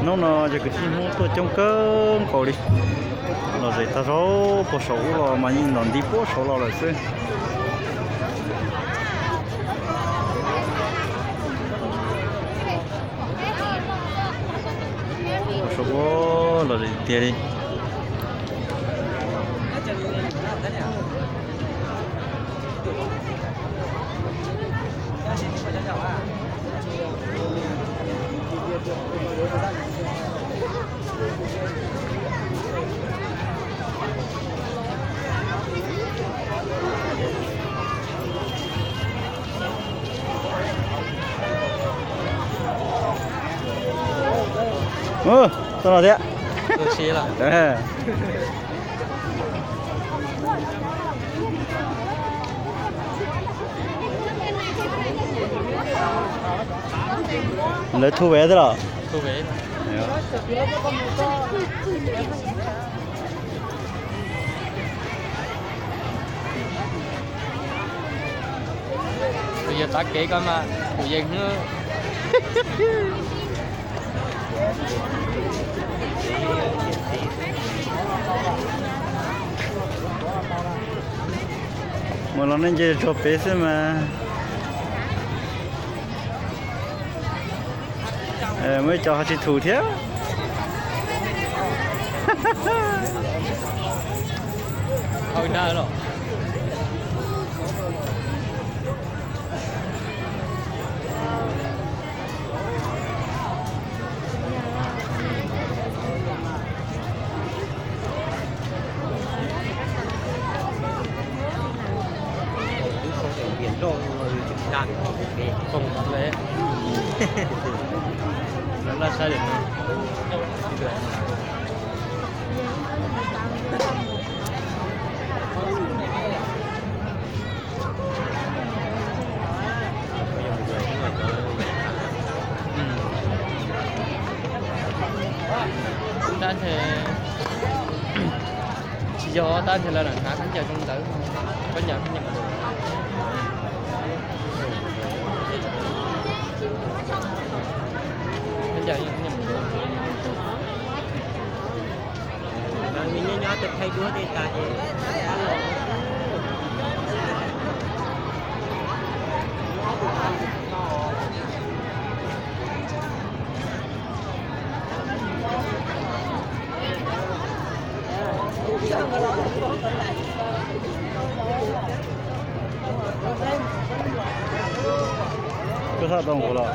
Hnub no yog kwv tij Hmoob tuaj coob kawg nkaus li, los zem tag zog puag saum ub los mas yeej ntom nti puag saud los lawm xwb. Puag saud ub los zem tiag li. Tuaj no thiab. Lawv thu ves thiab los? Kuv yog tav kev ko mas kuv yeej. Mus los nej nce tsuag pem xwb mas. Muaj ib co ho tsis thum thiab. Tab sis tsis yog tab sis lawv lam hnav khaub ncaws zoo ntawd, khaub ncaws khaub ncaws khaub ncaws nyob nyob thaij duab tej tas ces Koj sab tau nkaus los?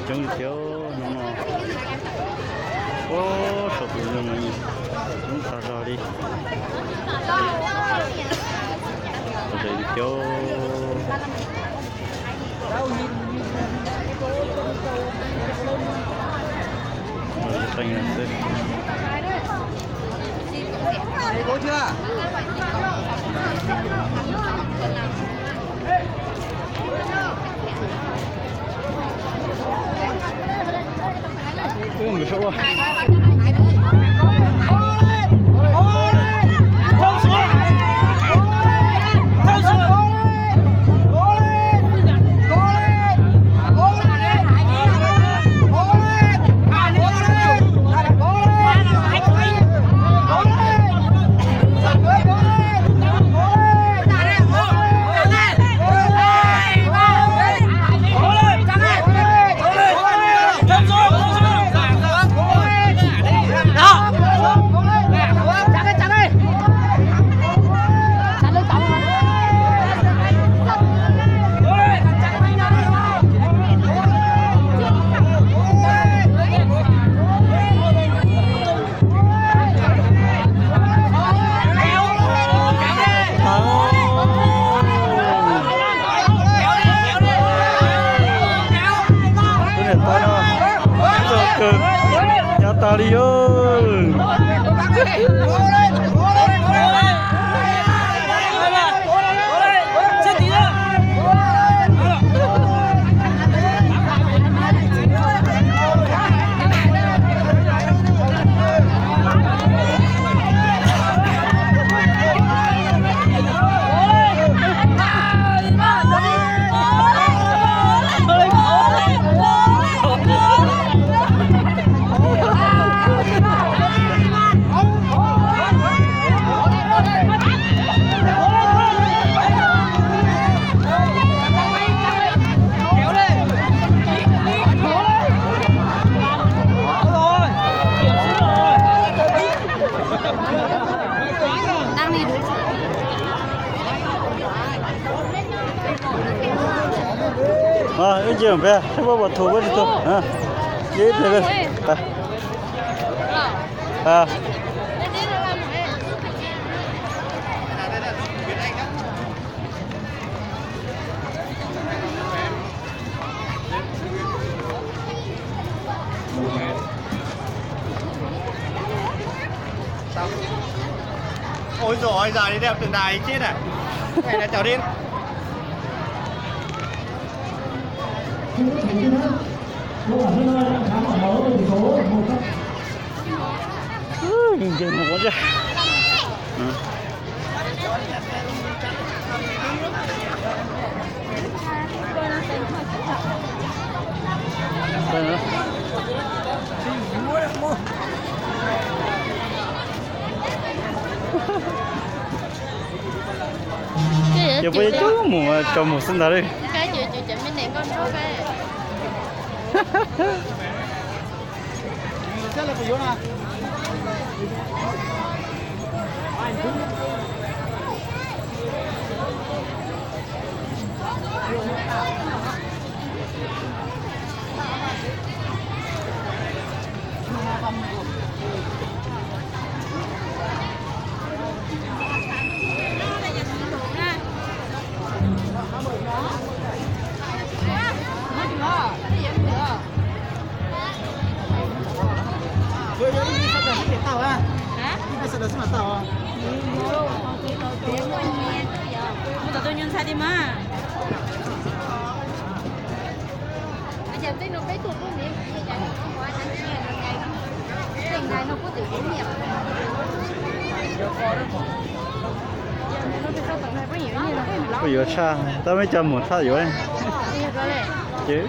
Coob tiag hnub no. Ua saum tus zoo no coob tag zog li. Tiag. Kawg, hnyav tas li os. Ib ntsis peb saib puas tus puab tsis tau. Ib tes peb. Ôi dồi ôi, giờ đi đeo tượng đài chết à? Cái này là chào đêm. Ces puas yuav coj mus tso mus xwb ntag li. Tus nyuag ntxhais tiag mas. Puas yuav tshaj, tab meb coj mus tshaj yuav. Ces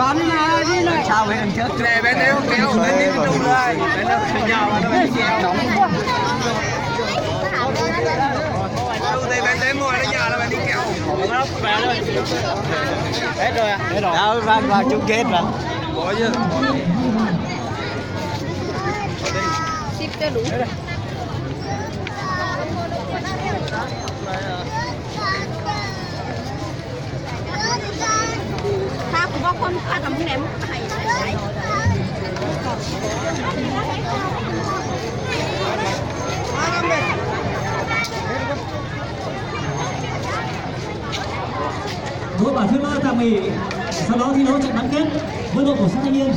Pab no yog pab yeej siab ntev nkaus, pab ntev nkaus li. Sib coj lus. Qhab kuv poj khuam qhab rau mus ne, mus hais. Sau đó thi đấu trận bán kết với đội của xã Thanh Yên.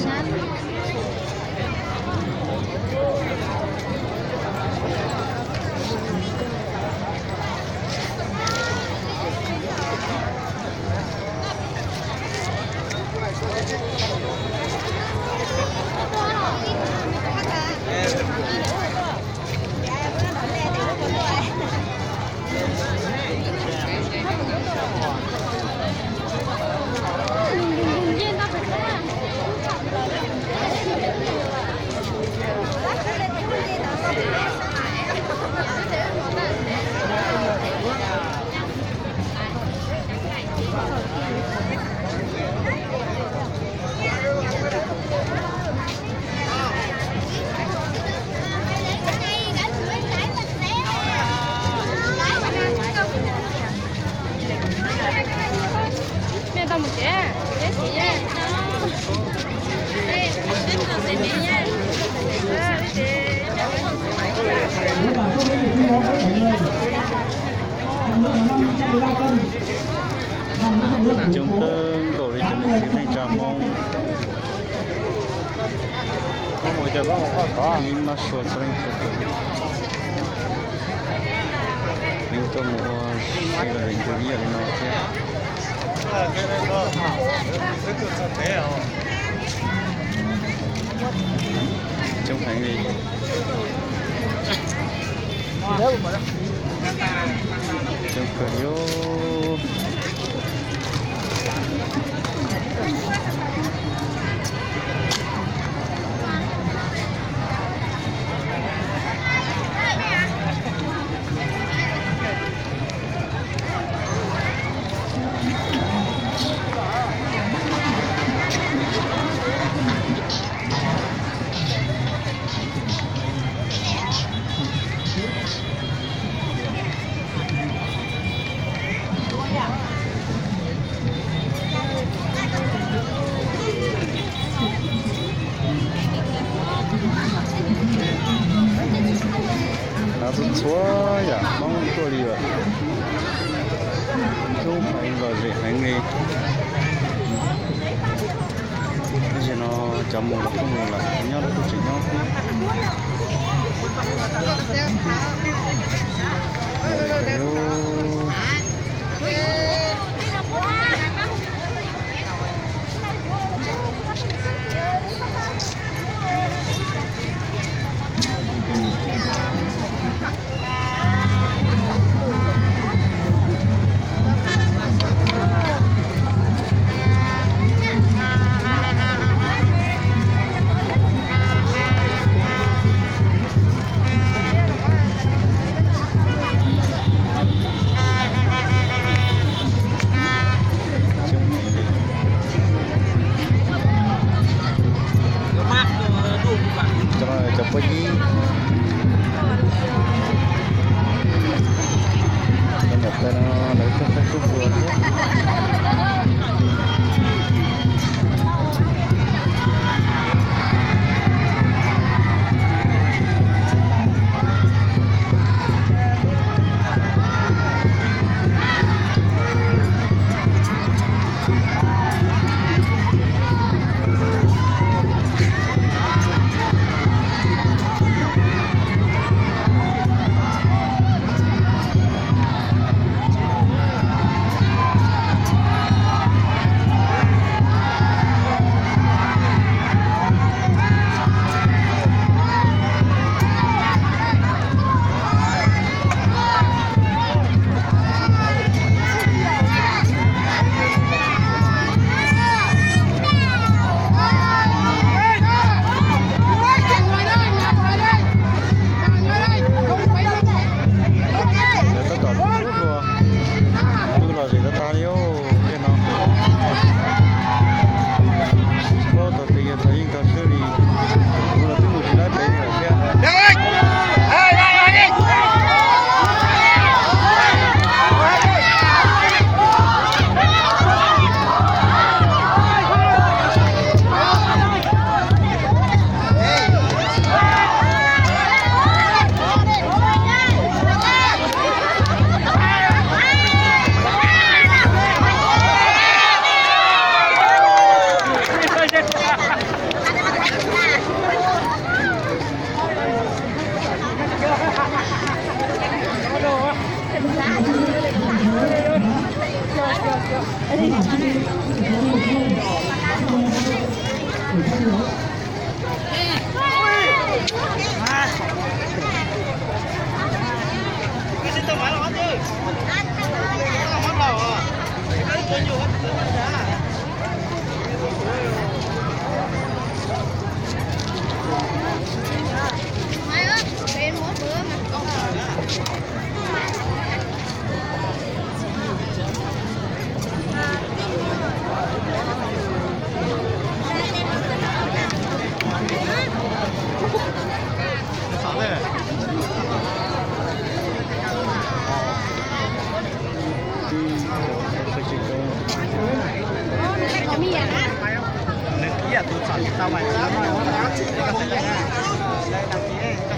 Coob kawg nkaus li cov niam txiv neej tsa Hmoob. Ib mab sua txhua leej txhua tus, leej tuaj mus ua si los ntawm ncua ib yam li no thiab. Coob heev li. Coob kawg li. Txhua txhua yam Hmoob tuaj li lawm, coob heev lom zem heev li. Tam sim no cov mus los kuj mus lawm, nyob los kuj tseem nyob thiab. Cov no cov phooj ywg, cov niam tais no lawv tuaj saib kuj puas thiab.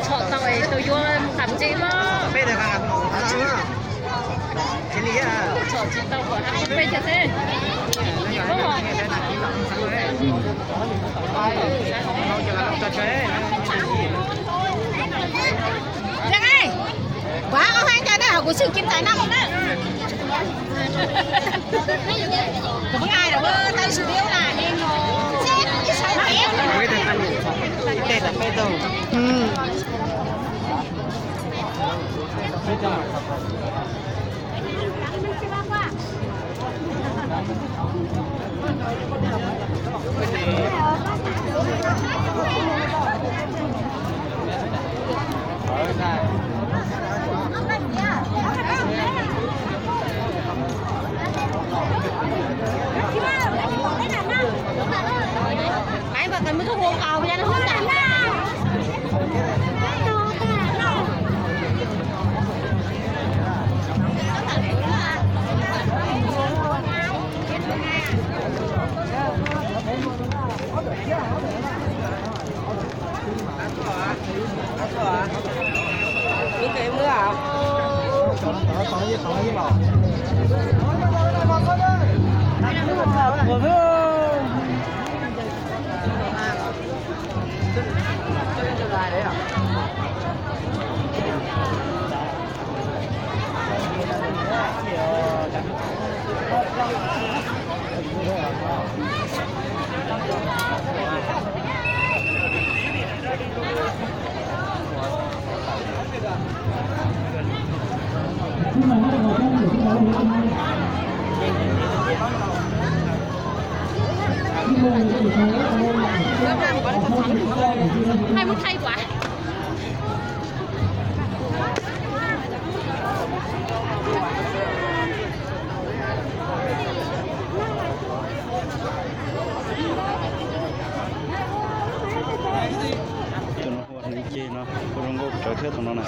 Txhom tau es tus yuav qab ntse los. Txhom tsis tau kom hab peb cov xwb. Kuv hab ob hab ncaj na, kuv xwb kim tais nab na. Kuv pab ai los tab sis biub na. Tus no hu ua Hneev Ceg no, hu zoo nkauj tsawv thiab tus no na.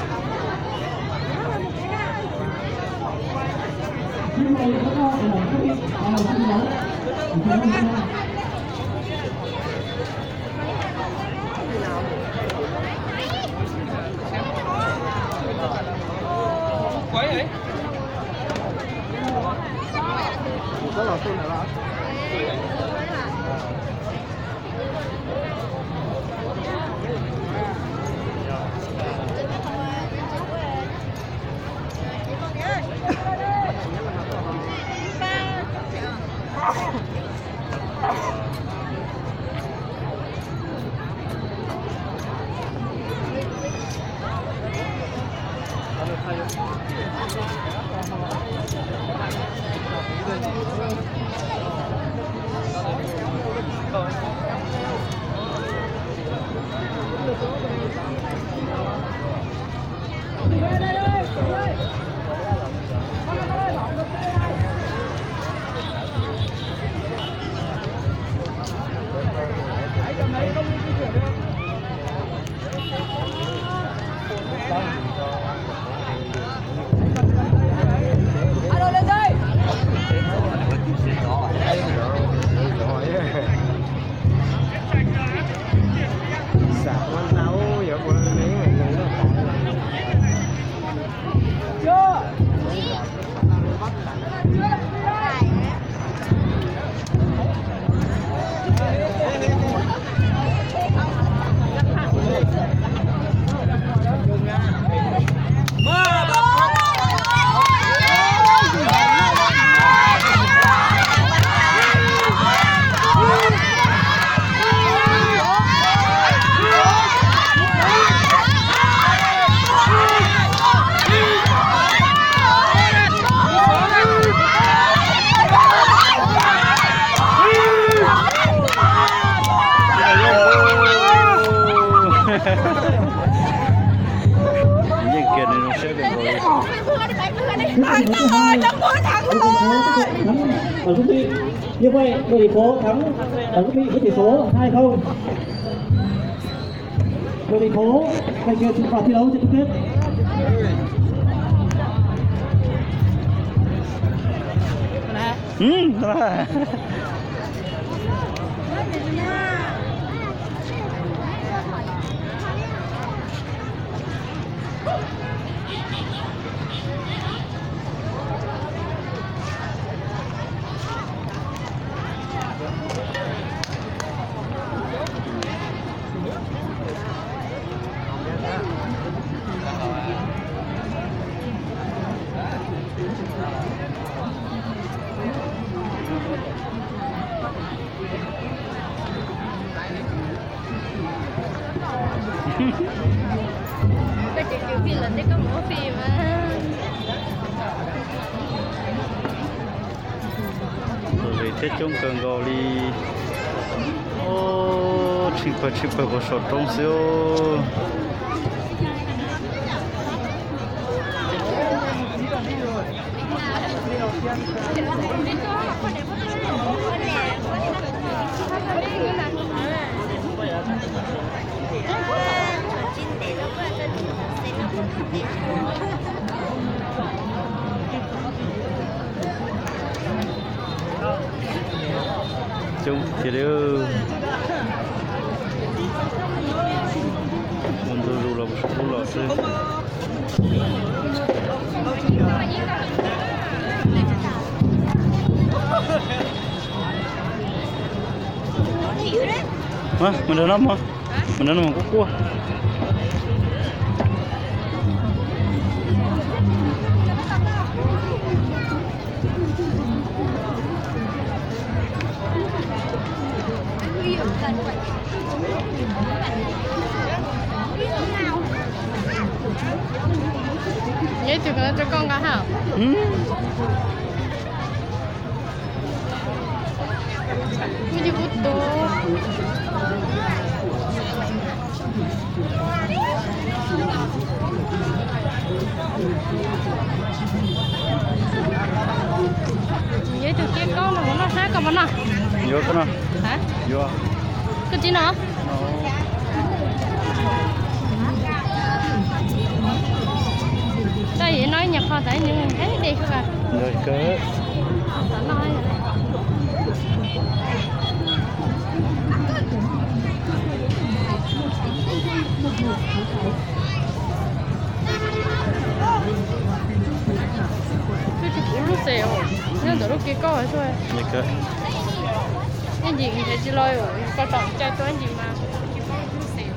Thắng rồi, Trung Quốc thắng rồi. Thắng, ở Quốc Mỹ. Như vậy, đội thành phố thắng ở Quốc Mỹ với tỷ số hai không. Đội thành phố giành quyền chinh phục thi đấu trận chung kết. Ừ, Koj cov cov phim los tej koj mus ua phim mas. Lom zem thiab coob kawg nkaus li. Tshee pawg tshee pawg puag saum roob xwb. Coob tiag li. Ua ntu zus los kuv los xwb. Mus nrog no mog, mus nrog no mas kuj quaj. Nyob tus ko rau koj nqa hab. Kuv yog kuv tus. Yog ib tug kiab kaub no, kuv noj sab koj puas noj? Yuav koj noj. Yuav. Koj tsis noj? Koj yuav noj ib nyuag qho tas ib nus heev de kawg. Twb tsis puv lub xes os, nyob ntawm lub kiab kaub xwb. Ib ntsis nrhiav tsis los, koj tsom cai tuaj ib ntsis mas tsis puv lub xes.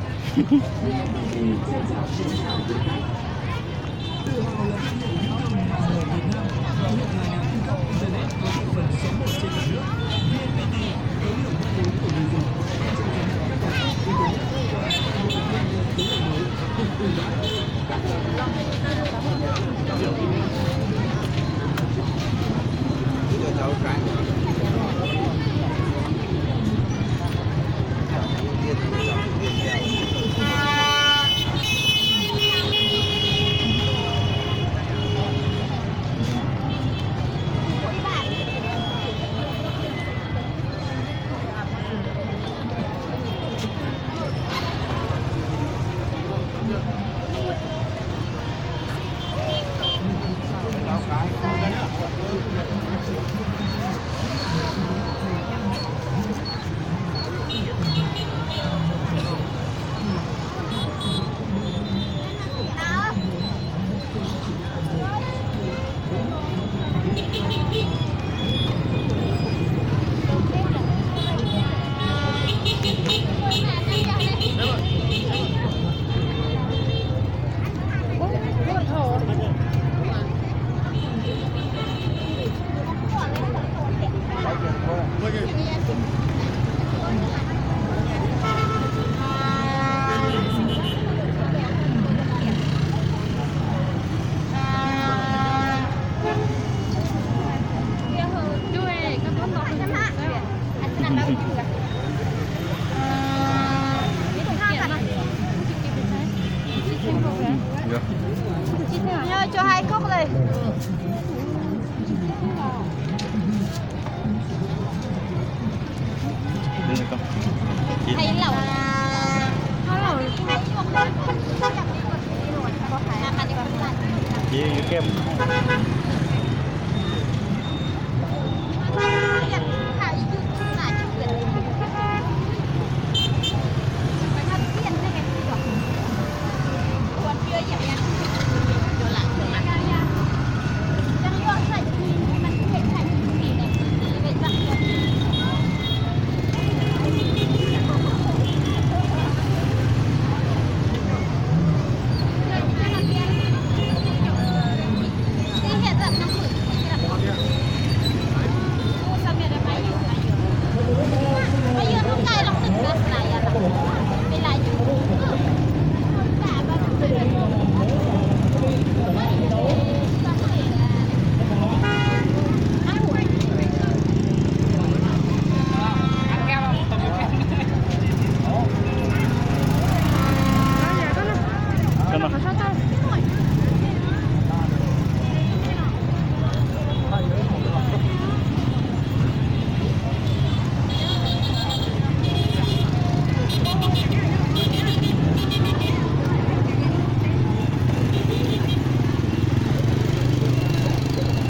Yog, cho hai cốc đây. Yus ke mus.